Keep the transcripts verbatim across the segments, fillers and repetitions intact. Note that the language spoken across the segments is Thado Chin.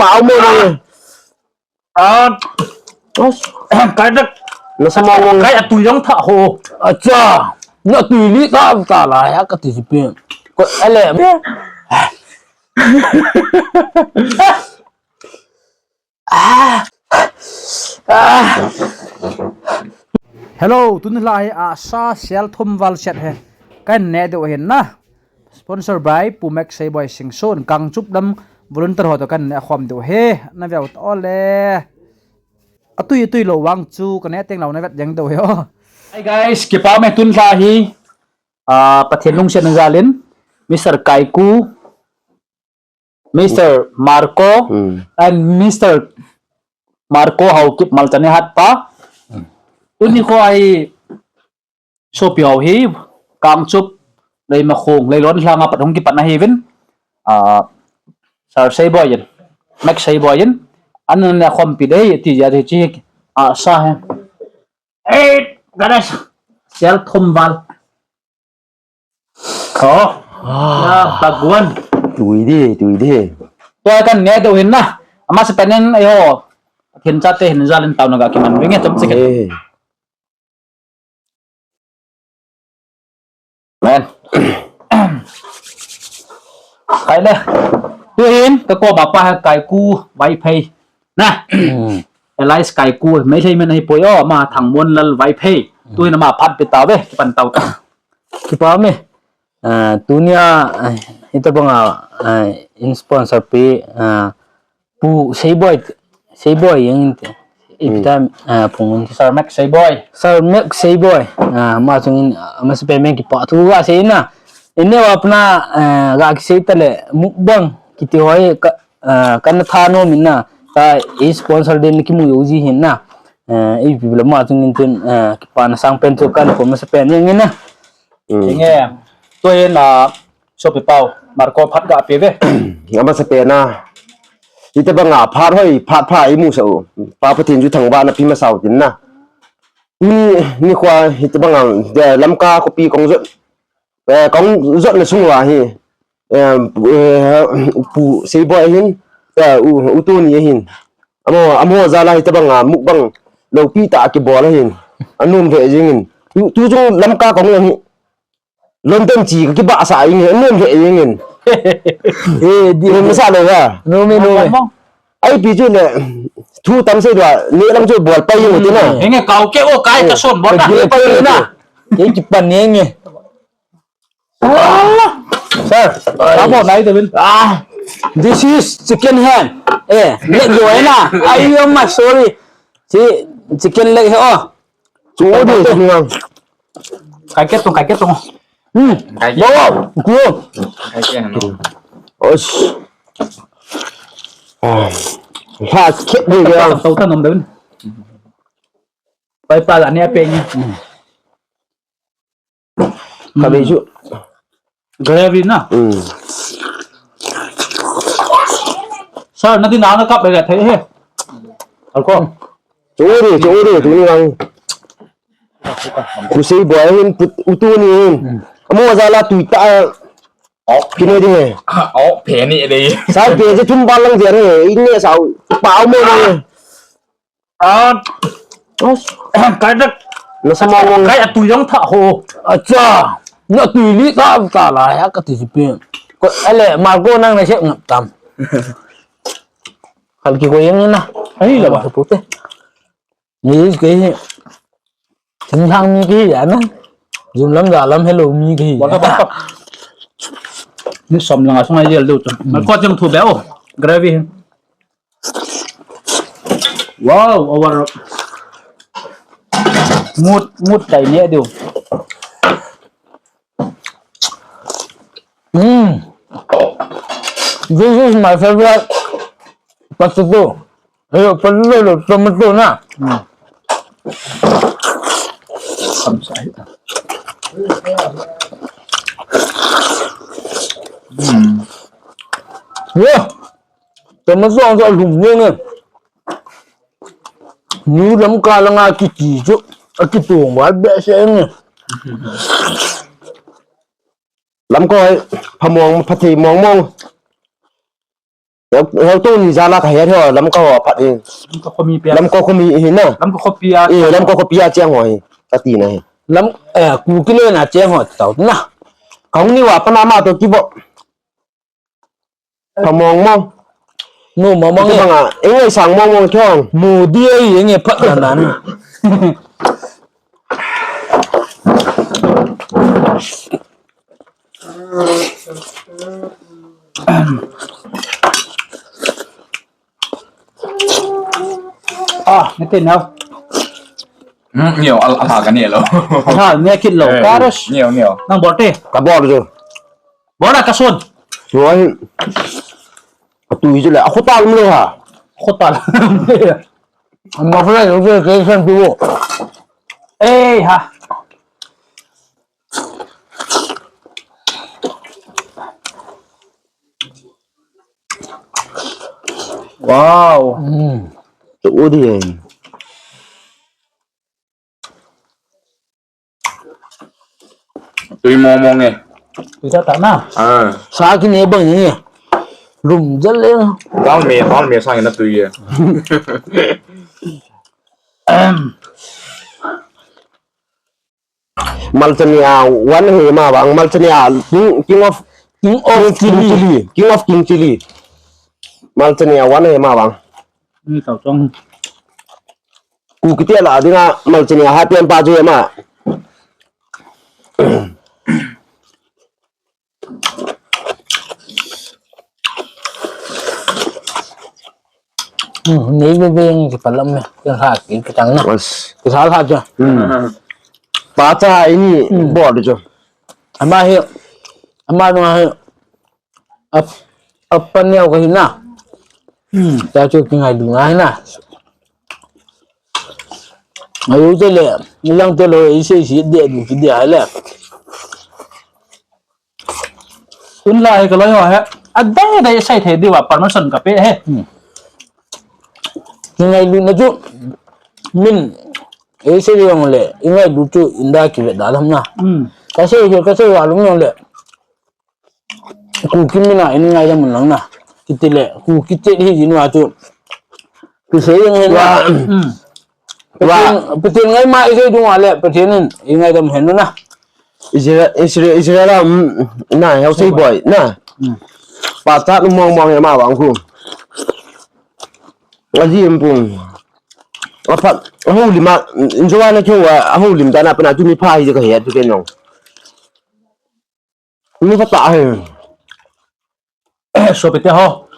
pau mo na. Ah. Os. Kai dak. Na sa mo mo. Kai atui jong tha ho. Acha. Na tui li ta ta la ya ka ti si pe. Ko ale. Ah. Ah. Hello, tun la hi a sa sel thum val set he. Kan ne deu hin na. Sponsor by Pu Max Seiboi Singson, Kangchup lam volunteer ho to kan ne khom deu he. Na veu to le. Atui atui lo vang chu kan ne teng lo na vet jeng deu he o. Hi guys, kipa me tun la hi. Ah, Pathen lungset na jalin, Mister Kaiku, Mister Marco, Hmm. and Mister Marco Haokip Malchani hatpa. Tuni kho ai sopi ho hi, Kangchup, Leimakhong, Leilon langa pat hung kipat na hi vin. Ah, Sir Seiboi in, Max Seiboi in, an na khom pi dei, ti ja ti chi, ah, sa he. Eh, ganas, sel thum val. Oh. Ah. Ya, Bhagwan. Tui di, tui di. Tua kan ne deu hin na. Ama sa penen ayo. Thin cha te hin jalin tau na ga kiman. Ringe chom chicken. Eh. Men. Kai le. Tu hin ka ko ba pa ha Kaiku Vaiphei. Na. Hmm. Elias Kaiku, Meitei men ahi poi o, ama Thangmonlal Vaiphei. Hmm. Tu hin ama phat pe ta ve, kipan tau ta. Kipa me. Ah, tunia, ah, ita banga, ah, in sponsor pi, ah, Pu Seiboi, Seiboi yang inte. Hmm. Ipita, ah, Phung Sir Max Seiboi. Sir Max Seiboi. Ah, ama chungin, ah, ama sa payment kipa thu ga sei na. Ine wa apna, ah, ga ki sei ta le mukbang kiti hoi ka, ah, kan tha nom in na. Ka i sponsor den ki mu yo ji hin na. Ah, ipi le ama chungin tun, ah, kipa na sang pen chu kan ko ama sa pen yang in na. Hmm. Inge, tu hin, ah, sopi pau, Marco phat ga pe ve. Ama sa pen na. Ita banga phat hoi, phat pha i mu sa u. Pa Pathen chu thangvah na pi masa u tin na. Ni, ni kho ita banga, de, Lamka khopi kong jot. Eh, kong jot na sung uva hi. Eh, eh, Pu Seiboi hin. Eh, u, u Tony hin. Amo, amo jal a ita banga mukbang loupi tah kibol ahin. Anom ve jing in. Tu, tu jong Lamka kong jong hi. London chi ka kibahsah jing in, anom ve jing in. Eh, di. Nom masa lou ga. Nom e, nom e. Ai pi chu le, thu tam sei lou a, ne lang chu bol pai jing u tin na. Henge kau ke o kai ka son bol na. Pai na. Ke kipan ne nge. Ah! Sir, abo nai de bin. Ah, this is chicken hand. Eh, leg jo hai na. Ai, oh my, sorry. Chi, chicken leg hai, oh. Chu de, chu ngang. Kai ke tung, kai ke tung. Hmm. Kai ke. Bo, ku. Kai ke no. Osh. Ah. Ha, kit de ya. Tau ta nom de bin. Pai pa la ne pe ni. Ka bei chu. Gravy na. Hmm. Sir, na tin na kap le thei he. Alko. Chu ri, chu ri, tu ni lang. Pu Seiboi hin, pu, u Tony hin. Hmm. Amo jal a tui ta. Oh, kine di he. Oh, phe ni de. Sa pe je thum ba lang je he. Inge sa u. Pa mo ni. Ah, kai dak. Na sa mong mong. Kai atui jong tha ho. Acha. Na tui li ta ta la ya ka ti si pe. Ko ale Marco nang na se ngap tam. Kal ki ko yang na. Ai la ba. Pute. Ni ke hi. Thingthang mi ke hi ya na. Jum lam ja lam hello mi ke hi. Ba ka ba. Ni som langa sungai jel do tu. Marco jong thu be o. Gravy. Wow, our mood, mood kai ne diu. Mm. This is my favorite potato. Hello, potato, tomato na. Mm. Mm. Yeah. Tomato ang sa lum mo nga. New Lamka langa kiti chu, akitong val behseh nge. Lamka hoi, phamong, phathei mong mong. Heutu ni jala kahe ho, Lamka ho phat hi. Lamka khomi pia. Lamka khomi hi na. Lamka khopi a. Eh, Lamka khopi a cheng ho hi. Kati na hi. Lam, eh, Kuki le na cheng ho tau na. Kong ni wa pa na ma to kibo. Pha mong mong. Nu mong mong e. Banga, eng ngai sang mong mong chong. Mu di e, eng e phat na nan. Ah, nete nau. Hmm, neo, al, al ha ka neo. Ha, neo kit lo. Eh, karos. Neo, neo. Nang bote. Ka bor jo. Bora ka son. Tuan. Ka tu hi le. Aku tal mo ha. Aku tal. Ang mafla yung sa kay san tuwo. Eh, ha. Wow. Mm. Tuwo di eh. Tui mong mong e. Tui ta ta na. Ah. Sa kine bang ni. Lum jal e. Dal me, dal me sang na tui e. Malchania one he ma bang, Malchania king, king of, king of king chili. Chili. King of king chili. Malchania one he ma bang. Ni tau chong. Ku kiti la dinga Malchania ha pian pa ju ma. Hmm, ni be be ngi palam me. Yang ha ki kitang na. Bas. Ki sa ha ja. Hmm. Pa cha ini bol jo. Ama he, ama no he. Ap, apa ni au ka hina. Hmm. Ta chu ki ngai du ngai na. Ayu te le, nilang te lo, isi isi de du ki de le. Tun la he ka lo yo he. A dai dai sai the diu a permission ka pe he. Hmm. Ki ngailut na chu. Min. Ei sei jong le. I ngailut chu inda ki ve da lam na. Hmm. Ka sei ke ka sei wa lum jong le. Ku ki min a in ngai da mun lang na. Ki ti le. Ku ki te hi jin wa chu. Ki sei jong he na. Wa. Hmm. Wa. Pathen, Pathen ngai ma i sei dung a le, Pathen in i ngaidam hen na. Israel, Israel, Israel a, um, na, heo sei boi, na. Mm. Pa cha nu mong mong e ma bang khu. A ji em pung. A phat, a houlim a, in jo na kyo wa, a houlim ta na pa na tu mi pha hi ka he tu ke nong. Mi pha ta he. Sopite ho.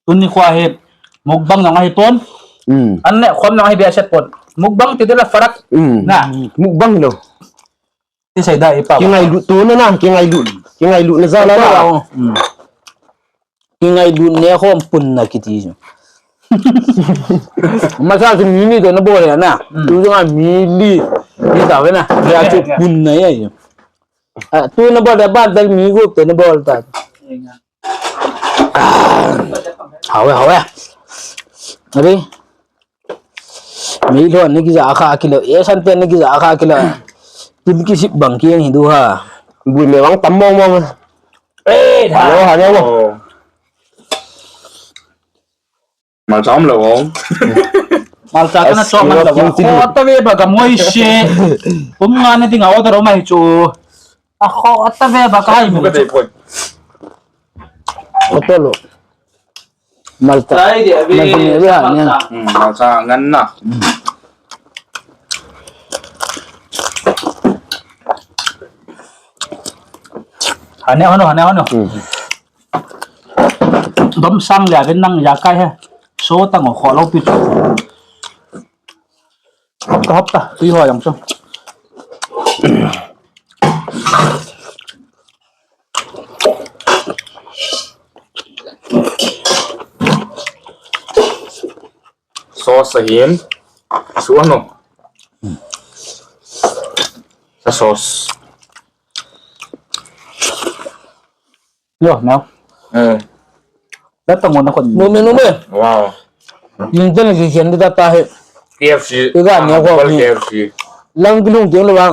Tuni kho hi mukbang nang ahi pon. Mm. An ne khom nang ahi bia set pon. Mukbang ti de la farak. Mm. Na. Mukbang lo. Ti sai da i pa. Ki ngailut tu na na, ki ngailut. Ki ngailut na za la na. Mm. Ki ngailut ne khom pun na kiti. Masa tu mi ni to na bol ya na. Mm. Tu nga mi li. Ni ta ve na. Ya tu pun na ya. Ah, tu na bol da ban dal mi gup te na bol ta. Ah, hao e, hao e. Are. Mi lo ne ki ja kha kilo. E san te ne ki ja kha kilo. Tin ki sip bang ki hi du ha. Bui me wang tam mong mong. Eh, ha. Lo ha ne wo. Oh. Malcha um lo. Malcha kana chom man lo. Kho ta ve ba ka moi se. Kum nga na ding a order mai chu. A kho ta ve ba ka hai mu. Ka dei poi. Order lo. Malcha. Malcha ngan na. Hane hano, hane hano. Dom sang le aven nang ja kai he. So tang o kho lo pi chu. Hop ta, hop ta. Tui ho jong chu. Sauce ahin. Su ano. Sa sauce. Yo, now. Eh. Datang mo na kon. Nome, nome. Wow. Yung dyan, nagkikyan dito tayo. K F C. Iga, niya ko. K F C. Lang bilong din lang.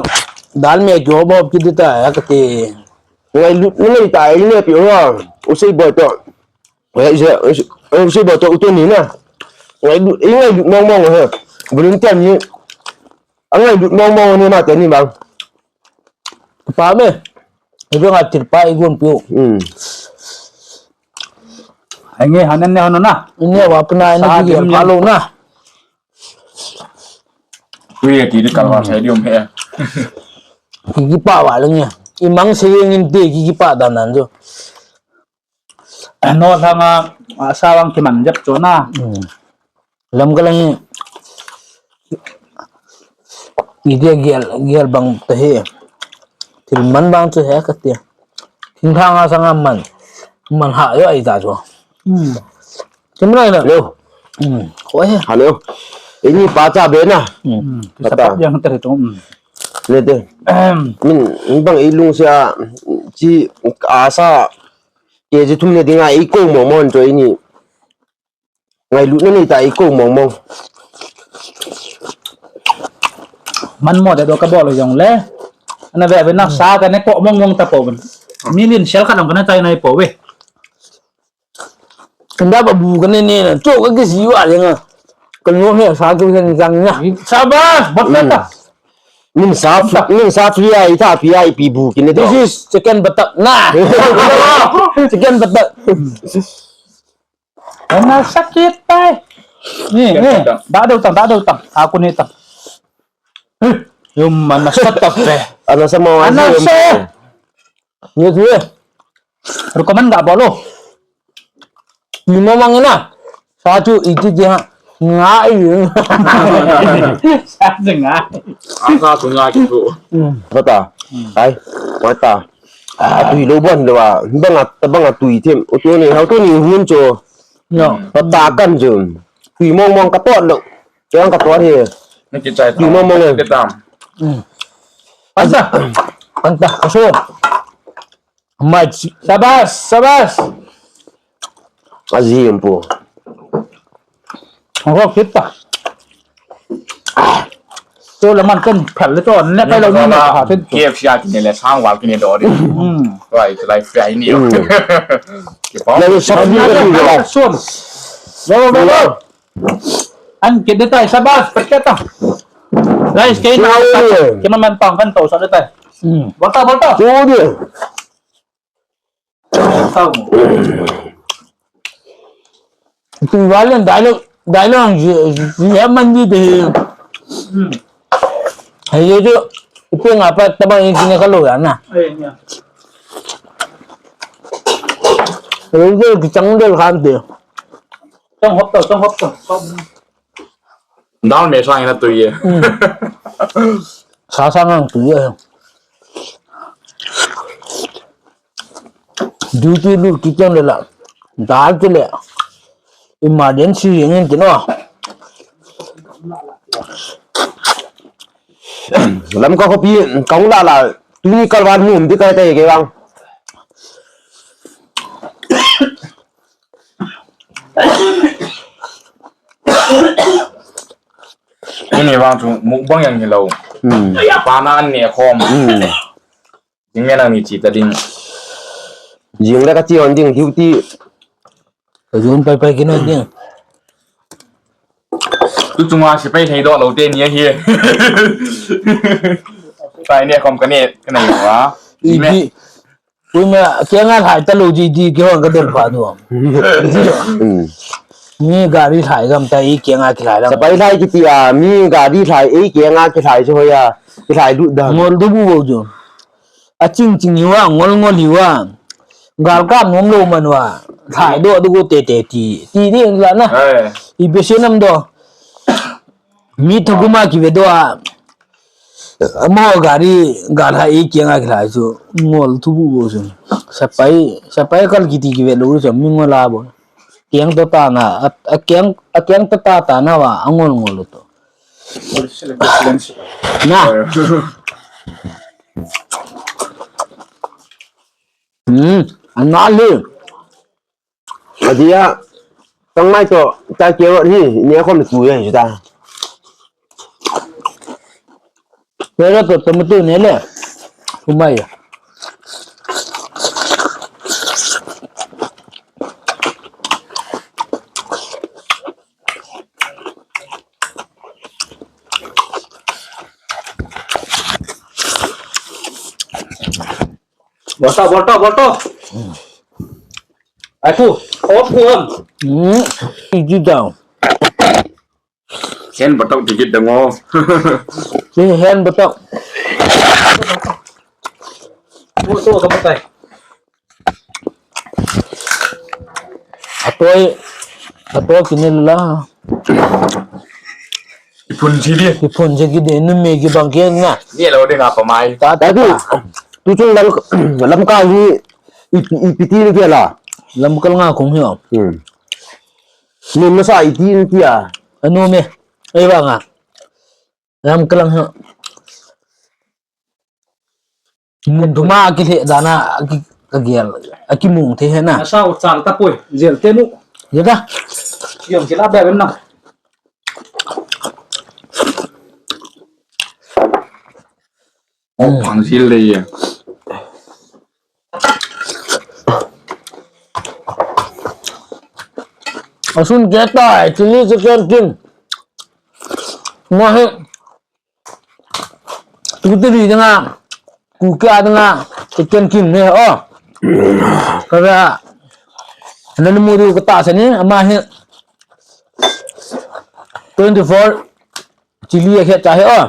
Dal me kyo ba kiti ta ya kati. Ngailut na tayo ni piyo. Usay boy to. Oi, oi, oi, oi, si ba to uto ni na. Ngailut, i ngailut mong mong he. Volunteer ni. Angailut mong mong ni ma te ni bang. Pa me. Ibe nga tirpa igun piu. Hmm. Ai nge hanan ne hanu na. Ine wa puna ine. Sa bigi dim palo na. Ui, ti di kalwa sai di um he. Kiki pa wa leng ya. Imang se yeng in te kiki pa dan nan jo. Ano langa, ah, sawang kiman jep chu na. Hmm. Lam ka lang hi. Ide gel, gel bang ta hi. Thil man bang chu he ka ti. Thing thang a sang a man. Man ha yo ai ta chu. Hmm. Chim lai na. Leo. Hmm. Ko he. Hello. Ini pa cha be na. Hmm. Pata. Yang ter tu. Hmm. Le de. Ahem. Min, min bang ilung sia chi asa. Ke ji thum ne dinga i ko mo mo cho ini. Ngailut na nei ta i ko mong mong. Man mo de do ka bol jong le. Ana ve ve na sa ka ne ko mong mong ta po. Million shell ka dong ka na chai nai po ve. Kanda ba bu ka ne ne na. Cho ka kisi wa le nga. Ka no he sa tu hen jang na. Sabas, bot ta. Min sa, min sa free ai ta pi ai pi bu ki ne do. This is chicken batak na. Chicken batak. Ana sakit tai. Ni, ni. Dah dau tang, dah dau tang. Aku ni tang. Eh, yum, ana sakit tai. Ana sama ana se. Ni tu. Recommend ga bolo. Ni mo mang na. Sa chu iti je ha. Ngai. Sa chu ngai. Asa tu ngai tu. Kata. Ai, kata. Atui lou bon le wa, banga, banga tui them. Otu ni, hau tu ni hun cho. No. Pata kan cho. Tui mong mong ka tot lou. Yang ka tot he. Ni ki chai. Tui mong mong. Ke tam. Anta. Anta, aso. Mai. Sabas, sabas. Aji empu. Ro kita. To le man ten phel le to ne kai lo ni ne ha ten. K F C a kine le sang wal kine do de. Hmm. Right, like fry ni. Hmm. Ki pa. Le sa ni le. Sun. Lo, lo, lo. An kit de tai, sabas, pet kata. Guys, kei na. Kei man man pang kan to sa de tai. Hmm. Bol ta, bol ta. Tu dia. Tui valen dialogue, dialogue ji, ji, ji, man ji de. Hmm. Hai ye jo, ipe nga pa tabang ni kine kalo ya na. Eh, ya. Hai ye jo, kichang del khan de. Chang hop to, chang hop to. Dal me sang na tu ye. Hmm. Sa sang ang tu ye. Duty lut kit jeng le la. Dal te le. Emergency jeng in tin o. Lamka khopi kong la la. Tuni kalvan hum ti kai te ke bang. Tuni vang chu mukbang jeng hilou. Hmm. Pa na an ne khom. Hmm. Jing le nang ni chi ta ding. Jing le ka chi on ding duty. Ka jun pai pai kin on ding. Tu chunga sepai thei doh lou te ni ahi. Pai ne khom ka ne, ka nei wa. Jing le. Ipi. Pui ma, kei nga thai ta lou ji di kei hon ka del pha du. Hmm. Mi gari thai gam ta i kei nga ki thai lam. Sepai thai kiti a, mi gari thai i kei nga ki thai chu hoiya, ki thai lut da. Ngol du bu bo ju. A ching ching hiu a, ngol ngol hiu a. Gal kap nom lou man u a. Thai doh doh go te te ti. Ti ti la na. Eh. I be se nam doh. Mi thugum a kive doh a. Amaho gari, gal ha i kiang a kilhai chu. Ngol thu bu bo chu. Sepai, sepai kal kiti kive lou chu. Mi ngol a bo. Kiang to ta na. A, a kiang, a kiang to ta ta na wa. A ngol ngol to. Na. Hmm, a na le. Adia, tang mai to, ta ke ro ni, ni a khom tu ye, ta. Ke ro to, to mu tu ne le. Ku mai. Bolta, bolta, bolta. Ai ku, off ku am. Hmm. Iji dang. Hen batok dikit dang o. Hen batok. Ku tu ka batai. Atoi, atoi kine la. Iphun ji di. Iphun ji ki de nu me ki bang ke na. Ni lo de nga pa mai. Ta ta. Tu chung lam, lam ka hi i, i piti ni ke la. Lam kal nga kong hi. Hmm. Ni masa iti ni tia. Anu me. Ei ba nga. Lam kal nga. Mun thuma a kilheh dan a, a ki, a gel, a kimung thei he na. Asa u chal ta poi, jel te nu. Jel ta. Yom kila ba ben na. Oh, phang sil le ye. Asun ke ta, chili chicken kin. Na he. Tuteri dinga, kuka dinga, chicken kin ne o. Kara, nani muri kata sani, ama he. Twenty-four, chili a khe cha he o.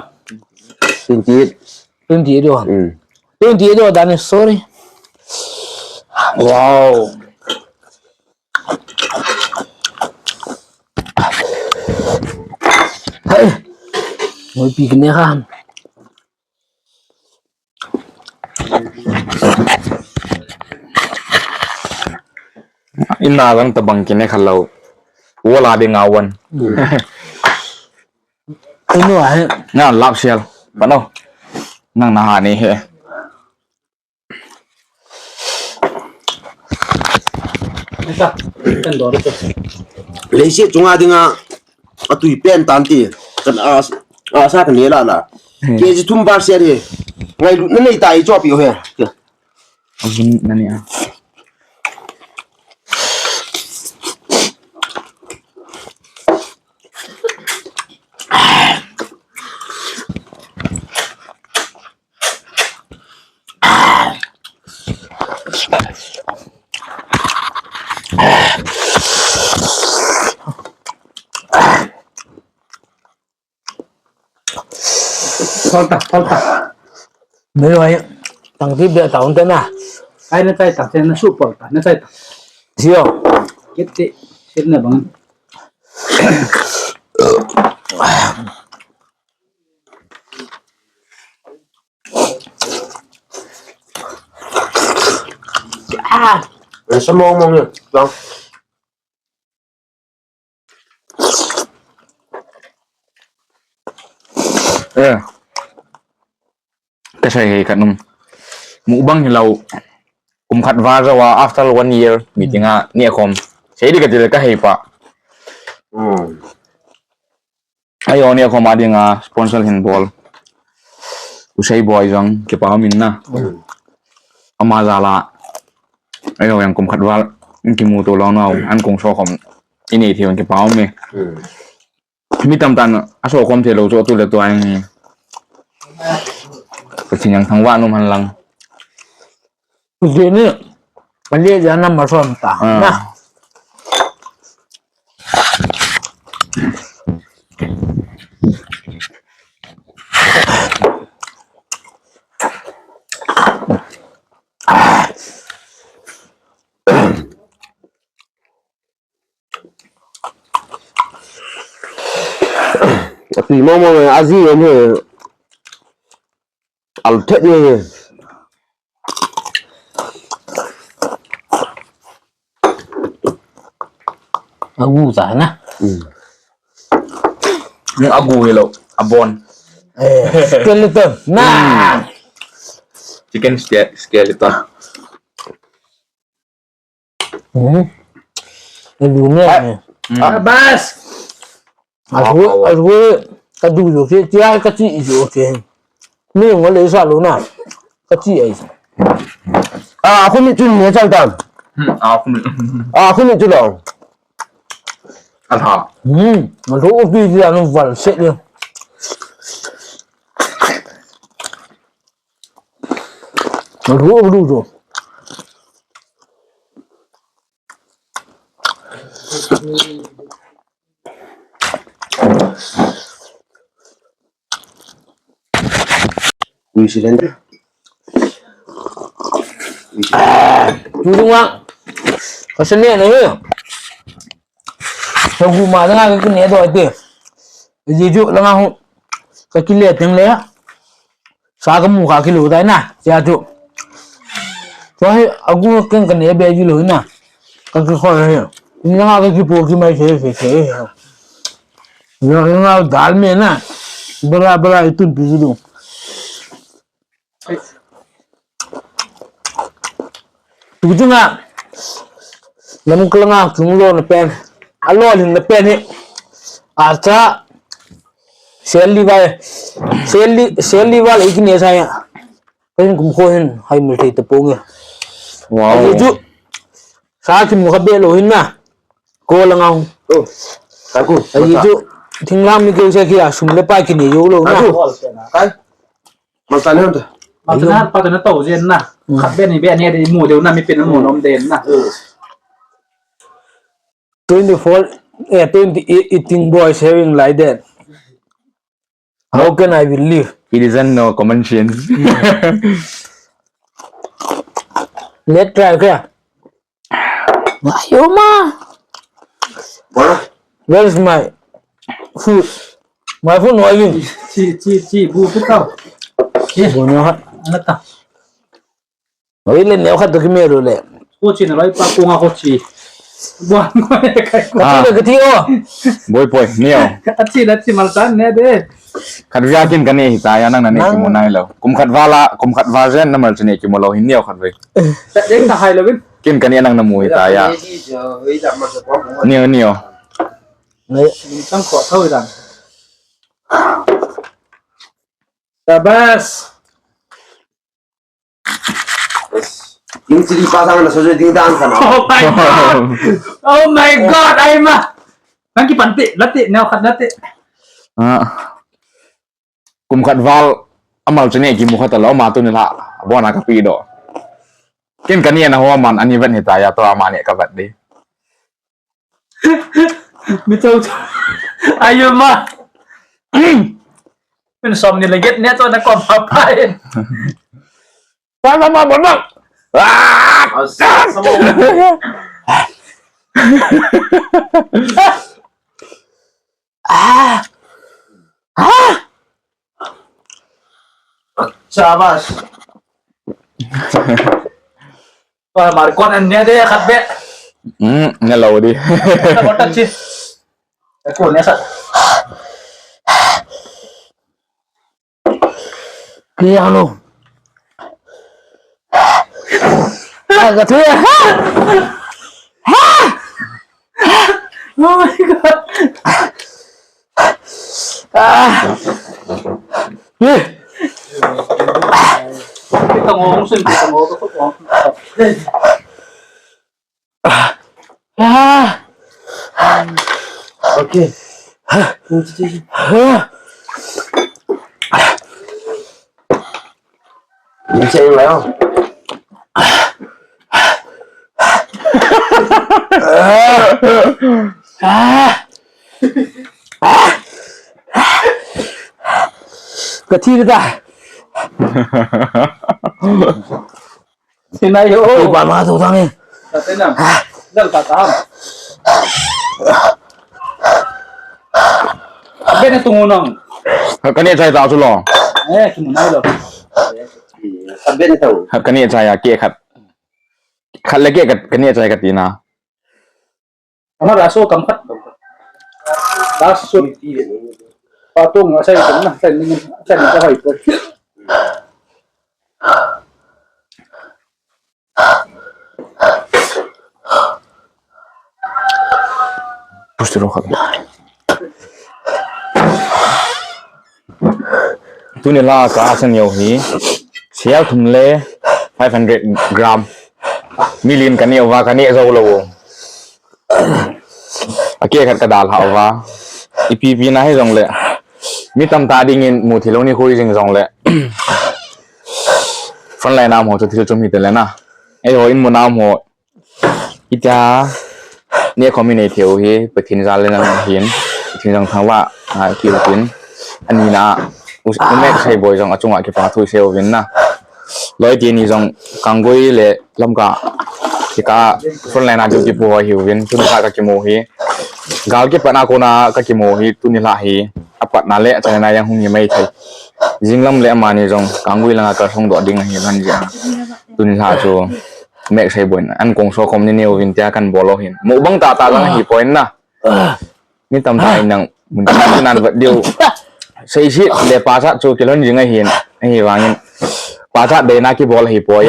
Twenty-eight. Twenty-eight o. Mm. Twenty-eight o, dani, sorry. Wow. Hai. Ngui pi kine khan. Ina lang tabang kine khalau. Wala de ngawan. Inu ahe. Nga lap sial. Pano. Nang naha ni he. Leisi chunga dinga atui pen tan ti. Kan a, asa kan nela la. Hmm. K G thum bar sial he. Ngailutna nei ta i chopi o he. Abun nani a. Falta, falta. Mero ai, tang ti be ta un te na. Ai na tai ta, te na su pol ta, na tai ta. Sio. Kit ti, sir na bang. Ah. Esa mong mong ya, bang. Eh. Ka sei hei khat um. Mukbang hilou. Kum khat val jou a, after one year, meeting a, ni a khom. Sei di ka til ka hei pa. Hmm. Ayo ni a khom a dinga sponsor hin bol. U sei boi jong, kipa min na. Hmm. Ama jal a. Ayo yang kum khat val, kimu to lou nau, an kong so khom. Ini thiu kipa mi. Hmm. Mi tamtah in aso khom thei lou chu tu le tu a hi. Pathen jong thangvah in um hen lang. Tuni, ale jana ma som ta. Ah. Na. Atui mong mong e, aji om e. Al thet ni. Agu ta na. Mm. Agu hilou, abon. Eh, skeleton. Na. Mm. Chicken ske-, skeleton. Hmm. Alu ne. Ah. Hmm. Bas. Alu, alu, ka du jo ke, tia ka chi jo ke. Mi ngol le sa lu na. Ka chi ai. Ah, khu mi chun ne chang tam. Hmm, ah, khu mi. Ah, khu mi chu lo. Alha. Hmm, alu bi dia no val se le. Alu, alu jo. Ui, silen. Ui, silen. Chu dunga. Ka sene na hi. Ka gu ma dunga ka kine do ate. Ji ju langa hu. Ka kile teng le. Sa ka mu kha kilou tai na, tia chu. Tua hi, agu ken ka ne be ji lou na. Ka kikhol hi. Ina ka kipu kimai se, se, se. Ina, ina dal me na. Bala, bala, itun pi ji lou. Tu chunga. Lam kalanga chung lo na pen. Alo ling na pen hi. Acha. Sel li val. Sel li, sel li val ikine sa ya. Kahin kum kho hin hai mul thei ta pong ya. Wow. Ahi chu. Sa kimu kha be lou hin na. Ko la ngau. Oh. Ka ku. Ahi chu. Thinglam ni keu se kia sum le pai kine yo lou na. Ka ku. Kai. Malta ne ta. Malta na pa ta na tau jen na. Khat be ni be ni de mu de na mi pen mu nom de na. Twenty-four, eh, twenty-eight eating boys having like that. How can I believe? It isn't no common sense. Let's try, okay? Ayoma. Where is my food? My food no, I mean. Chi, chi, chi, bu pita. Bu no ha. Nata. Oi le neo khat to ki me ro le. Ko chi na lai pa ko nga ko chi. Buan ko ne kai ko. Ah. Ka thi o. Boi poi, neo. A chi la chi mal tan ne de. Khat via kin ka ne hi ta ya nang na ne ki mu nai lo. Kum khat vala, kum khat va jen na mal chi ne ki mu lo hin neo khat ve. Ka deng ta hai lo bin. Kin ka ne nang na mu hi ta ya. Neo, neo. Chang ko thau dan. Sabas. Ding chili pa sang na so ding dan kana. Oh my God. Oh my God, ai ma. Nang ki pan te, late, neo khat late. Ah. Kum khat val amal chane ki mu khat lo ma tu ni la. Bona ka pi do. Ken ka ni na ho man ani vet ni ta ya to ama ni ka vet di. Mi chau chau. Ayoma. Min som ni le get ne to na kom pa pa in. Pa na ma bon na. Ah! Ah! Ah! Shabash. Wah, Marcon an ne de khat be. Hmm, ne lo di. Khat be khat chi. Ko ne sa. Kiyalo. Aga tu ya. Oh my God. Ah. Kita ngomong sih, kita ngomong. Ah. Okay. Ni che lai o. Ka thi ta. Sinai ho. Ei, ba ma tu tang e. Ka te nam. Dal ka tam. Abe na tungu nang. Ka ne chai ta chu lo. Eh, ki mun ai lo. Abe na tau. Ka ne chai ya ke khat. Khat le ke khat ka ne chai ka ti na. Ama raso kam khat. Raso. Patung asai kam na, asai ni, asai ni ka hai ko. Push the rock. Tuni la ka asan yo hi. Sial thum le five hundred gram. Million ka ne uva ka ne zo lo. Ake khat ka dal ha uva. Ipi pi na hi jong le. Mi tam ta ding in mu thilo ni khui jing jong le. Frontline nam ho chu thil chum hi te le na. Ei ho in mu nam ho. Ita. Nekhom inei thei u hi, Pathen jal le nang ahin, Pathen jong thangvah, a, kiu tin. Anina, u, u Mek Seiboi jong achunga kipa thu isei uvin na. Loi teni jong Kanggui le Lamka, kikah, frontline a duty pu ho ahiuvin, tuni lha kakimu hi. Gal kipatna kona kakimu hi, tuni lha hi. Apatna le, achana jong hung hi mai thei. Jinglam le amani jong, Kanggui langa kasong doh ding ahi, lan jia. Tuni lha chu, Mek Seiboi in, an kong so khom ni neo vin tia kan bol u hin. Mukbang tah tah lang ahi poi na. Mi tamtah in nang, mun tin nan vat diu. Seiset le pachat chu kilhon jing ahin, ahivangin. Pachat beina kibol ahi poi.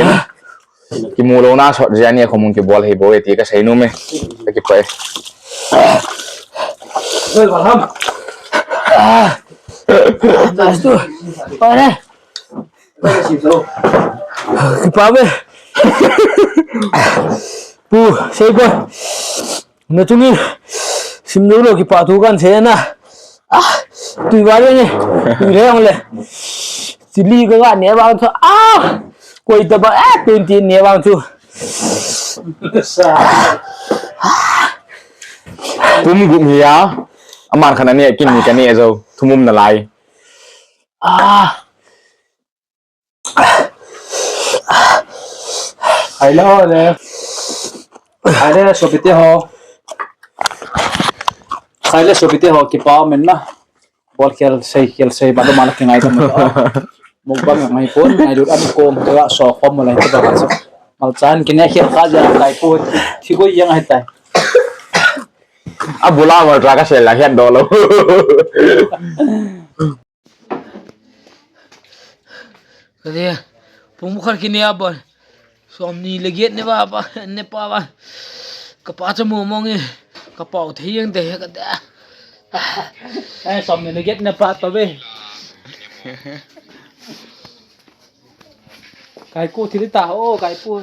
Kimu louna sot jeh a nekhom kibol ahi bou e ti kasei nom e. Kakipah e. Nice tu. Pare. Kipa ve. Pu, Seiboi. Nachunga sim lou lou kipa thu kan sei na. Ah, tui vale ni. Tui le ong le. Chilli ka ga ne vang chu. Ah, koi ta ba, ah, twenty ne vang chu. Kum gup hi a. Aman khan ane kin ni kane jo. Thumum nalai. Ah. Hello le. Hello, sopite ho. Hello, sopite ho, kipa um in na. Bol khel sei, khel sei, ba do mala kingai ta mo. Mukbang ngai pon, ngailut an kom, ka so khom mo lai ta ba so. Malchan kine khel kha ja kai pu, thi ko yang hai tai. Abula mo tra ka sel la hian do lo. Ka dia, pung bukhat kine a bol. Som ni le get ne ba, ba, ne pa ba. Ka pa cha mo mong e. Ka pa u thei yang de ka da. Eh, som ni le get ne pa to be. Kai ko thi ta o, kai ko.